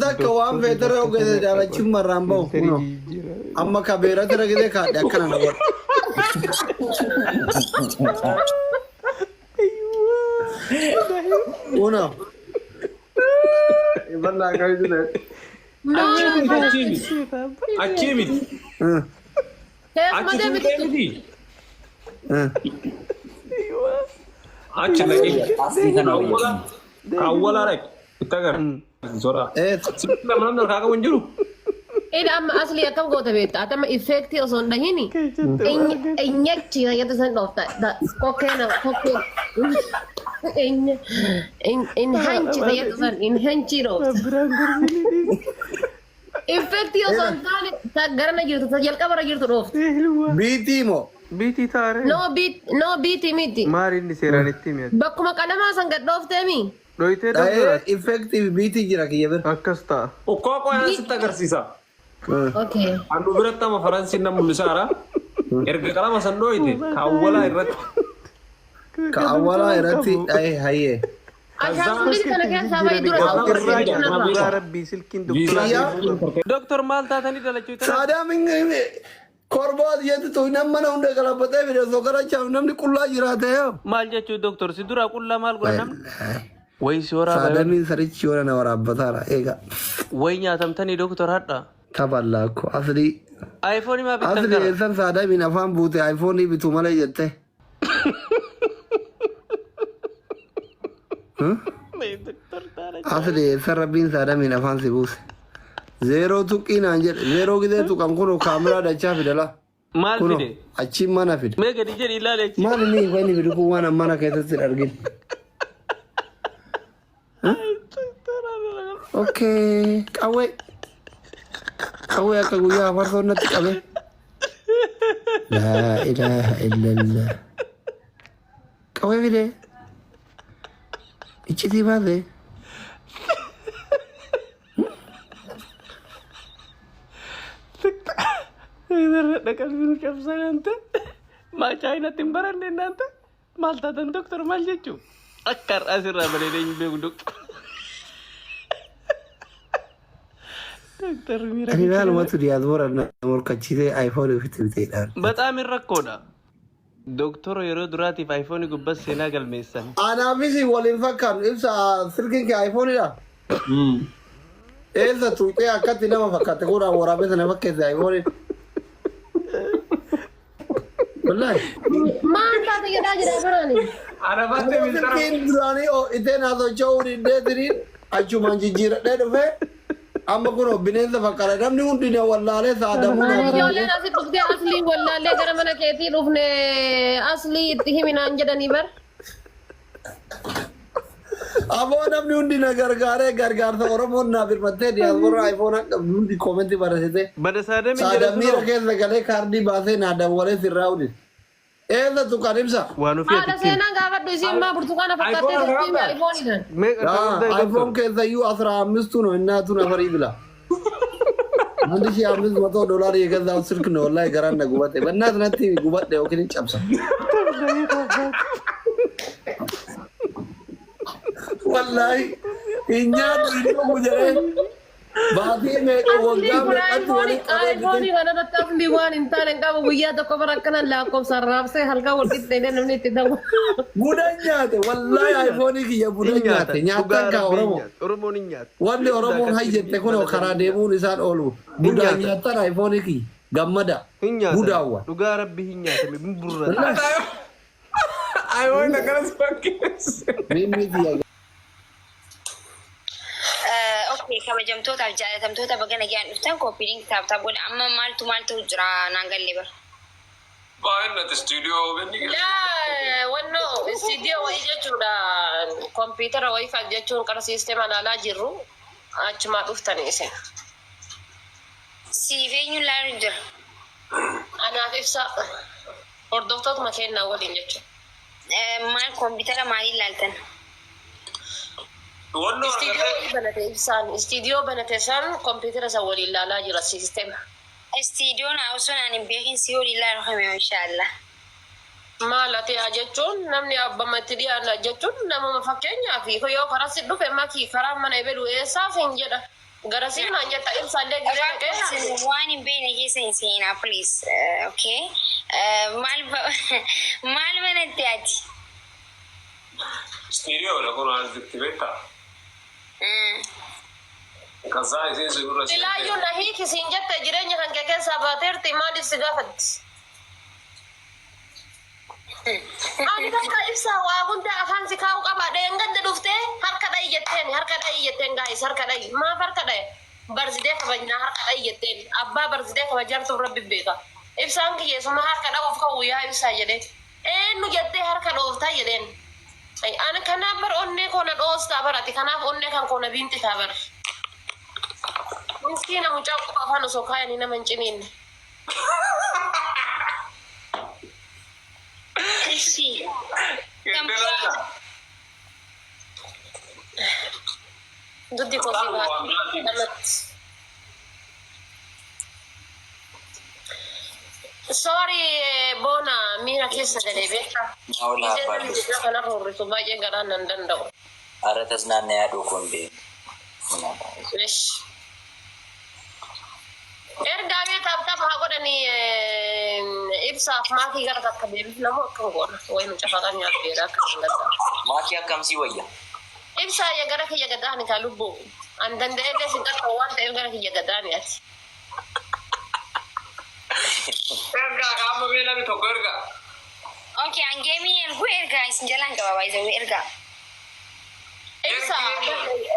Takka waan Doktorri feeterra bakka ogeesse sana dhaqa. jaalachummaa irraan bahu Filterii kunoo. jijjiira. Amma kabeerata irra gidee kaadhe akkana na godha. Kunoo. Bal'aa akkamitti ta'e. Achii miti achii miti. Achii miti. Keessuma Achi deemiti. tuutee miti. Achi dhaqi. Asii kana Awwala awwala dhaqi. Itti agarsiisi soraa. Sitti lama namni harkaa qabu hin jiru. Ila amma asli akkam goota beekta? Ati amma effeektii osoo hin dhahini inyachi fayyadu san dhoofta. Kokkee nama kokkee inhanchi fayyadu san inhanchi dhoofta. Biraan gorsinii dhiisi. Effeektii osoo hin taane ta garana jirtu ta jalqabarra jirtu dhoofta. Biitii moo? Biitii taaree. No beat no beat miti. Maali inni seeraan itti himi ati? Bakkuma qalamaa san gad dhoofteemi. Dhoyitee Dha'ee doktoraati. effective biitii jira kiyya bira. Akkas ta'a. Ukkoo qoyaan sitti agarsiisa. Okay. Annu biratti amma faransiin nan mul'isaara. Erga qalama san dhooyte ka awwalaa irratti. Ka awwalaa irratti dha'ee hayyee. Ashaangulliitii kana keessaa bahi dura Irraa ta'u irraa Dhugaa rabbii silkiin doktoraa Kiyya. Doktor maal taatanii dhalachuu tana? Saadaam korbaa jettu tu nama mana hunda galabatee fide osoo garachaaf namni qullaa jiraate yoo. Maal jechuu doktor si duraa qullaa maal godha namni? Wayi si waraaba yoo Saadaamiin sarichi yoona na waraabbataara eega. wayi nyaatamtanii doktor hadha. Taballaakko aslii. iPhone maa bittan Asli gara? eessan saadaamiin afaan buute iPhone bitu malee jette. Asli eessan rabbiin saadaamiin afaan si buuse. Zeeroo tuqqii naan jedhe zeeroo gidee tuqan kunoo kaameraa dachaa fidala. Maal Kunoo fide? achiin mana fide. Mee gadi jedhi ilaali achi. Maal inni hiika inni fidu kun waan mana keessatti hin argin. Okay, qawwee. Qawwee akka guyyaa afarsoon natti qabe. Laa ilaaha illallah. Qawwee fide. Iccitii baase. Dhaqalbii nu cabsan ante. Maa chaayinaatti hin baranne naanta. Maal taatan doktor maal jechuu? Akka har'aa sirraa bareedee hin beeku doktor. Doktor miira Ani maalumatu diyaaspoora na morkachiisee iPhone ofitti biteedha. Baxaam hin rakkoodha. Doktora yeroo duraatiif iPhone gubbas seenaa galmeessan. Anaafis waliin fakkaannu ibsa silkiin kee iPhoneidha. Eessa tuuxee akkatti nama fakkaate kuudhaan waraabessa sana fakkeesse iPhone. Wallahi. Maal taate jedhaa jira biraani. Arabaatti Ammoo filtara. silkiin duraanii itteen haasa'uu diddee tiriin achumaan jijjiiradhee dhufee amma kunoo bineensa fakkaata namni hundi na wallaalee saadamuu naa Ani ijoolleen asi dhuftee aslii wallaallee gara mana keetii dhufne aslii itti himi naan jedhanii bar. Aboo namni hundi na gargaaree gargaarsa Oromoon naa birmattee diyaaspoora iPhone akka hundi koomentii barreessite. Bada saadamiin jedha Saadam miira sunoo. keessa galee kaardii baasee naa dawwalee sirraa hundi. Eessa tuqan ibsa? Waan ofii ati Haadha ittiin. seenaa gaafadhu isiin maa burtukaana fakkaattee iPhone turtii harkaa iPhone kan. Meeqa kan hunda iPhone keessa iyyuu አስራ አምስቱ ነው እናቱ ነፈር ይብላ። 1500 ዶላር የገዛው ስልክ ነው ወላሂ ገራን ጉበጤ በእናት ነቲ ጉበጤ ዮኪን ጨብሰ ወላሂ እኛ ድሮ ጀሬ baatii meeqa waggaa meeqatti walitti qabee iPhone kanarratti asli waan hin taane hin qabu guyyaa tokko bara akkana lakkoofsaan raabsee halkan wal qixxeedee namni itti ta'u. Budan nyaate wallahi iPhone kiyya budan nyaate nyaatan kaa Oromoo. Oromoon hin nyaatu. Wanni Oromoon hayyette kun karaa deemuun isaan oolu. Budan nyaatan. nyaatan iPhone kiyya gammada. Hin nyaatan. Budaawwa. Dhugaa rabbi hin nyaatame. Hin burrata. Ayiwoon akkanas fakkeesse. Mimmi kiyya Okay, kabajamtootaaf jaalatamtoota baga nagaan dhuftan copy link tap tap godha. Amma maaltu maal ta'u jira naan galle bara. Baay'inatti istuudiyoo OBN keessa. Laa wannoo istiidiyoo wayii jechuudha kompiitara wayii kan jechuun qara siisteema ilaalaa jirru achumaa dhuftanii isin. Siif eenyuun laalu jira? Anaaf ibsa hordoftootuma kennaa waliin jechuudha. Maal kompiitara maaliin laaltan? Wannoo Istiidiyoo argatee wayii banate ibsaan istiidiyoo banate san kompiitara san waliin laalaa jira siisteema. Istiidiyoon osoo naan hin beekin si waliin laalu kame inshaallah. Maal ati haa jechuun namni abbama itti dhiyaanna jechuun namuma fakkeenyaaf yoo karaa si dhufe makii karaa mana ebelu eessaaf hin jedha. Garasii naan jetta ibsaallee gizee dhaqee. Waan hin beekne keessa hin seenaa, please. Okay. Maal maal banatte ati? Istiidiyoodha kun asitti beektaa? Kasaa isiin si dura. Silaayyuu na hiiki siin jette jireenya kan kee keessaa baateerti maaliif si gaafatti? Ani bakka ibsaa waa hunda afaan si kaa'u qaba. Dheengadda dhuftee harka dha'i jetteen, harka dha'i jetteen, gaa'is harka dha'i. Maaf harka dha'e? Birthday kabajnaa harka dha'i jetteen. Abbaa birthday kabajaartuuf rabbi beeka. Ibsaan kiyyeessuma harka dha'uuf ka'u yaa ibsaa jedhee. Eenyu jettee harka dhooftaa jedheen. Ani kanaaf bar onnee koo na dhoostaa barati. Kanaaf onnee kan koo na biinxitaa bar. Miskiina mucaa qofa afaan osoo kaayanii nama hin ciniinne. Ishi. Kenteelata. Duddi koo si baate. Sorry, Boona, miira keessa galee beektaa. Maawulaa abbaa. Ijaan kana roorrisu baay'ee garaan nan danda'u. Ara tasnaanna yaaduu kun beeku. Ish. Ergaa mee tap tap haa godhanii ibsaaf maakii gara takka deebifna moo akkam goona? Wayi nu cafaqaan nyaatteedha akka hin gaddaa. Maakii akkamsii wayya? Ibsaa ya gara kiyya gadaani kaa lubbuu. An danda'ellee si qaqqabu waan ta'eef gara kiyya gadaani ati. Ergaa qaama mee namni tokko ergaa. Okay, an geemii erguu ergaa isin jalaan qaba baay'ee ergaa. Ibsaa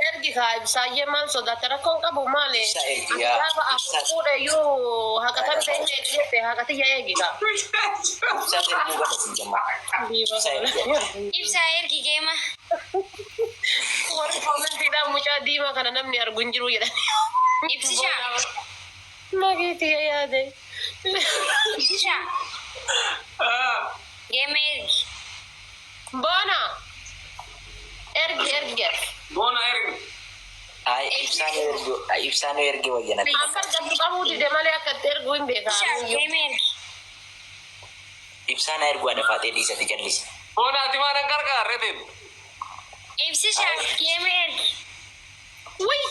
ergi kaa ibsaayyee maal sodaate rakkoon qabu maali? Ibsaa ergi yaa. Gaafa afur fuudhe iyyuu haqatan ta'e eegi jette haqatiyya eegi kaa. Ibsaa erguu qaba sin jammaa. Ibsaa ergi. Ibsaa ergi geema. Warri koomentiidhaan mucaa diimaa kana namni argu hin jiru jedhan. Ibsishaa. Mageetii yaade. Ibsishaa. Geema ergi. Boona. Ergi ergi ergi. Boona ergi. Ay, ibsaan ergi wayya natti. Akka argattu qabuu dide malee akka itti erguu hin beekaa. Ibsishaa geema ergi. Ibsaan erguu adafaatee dhiisati jallisi. Boona ati maan an gargaarre ta'e. Ibsishaa geema ergi. Wii.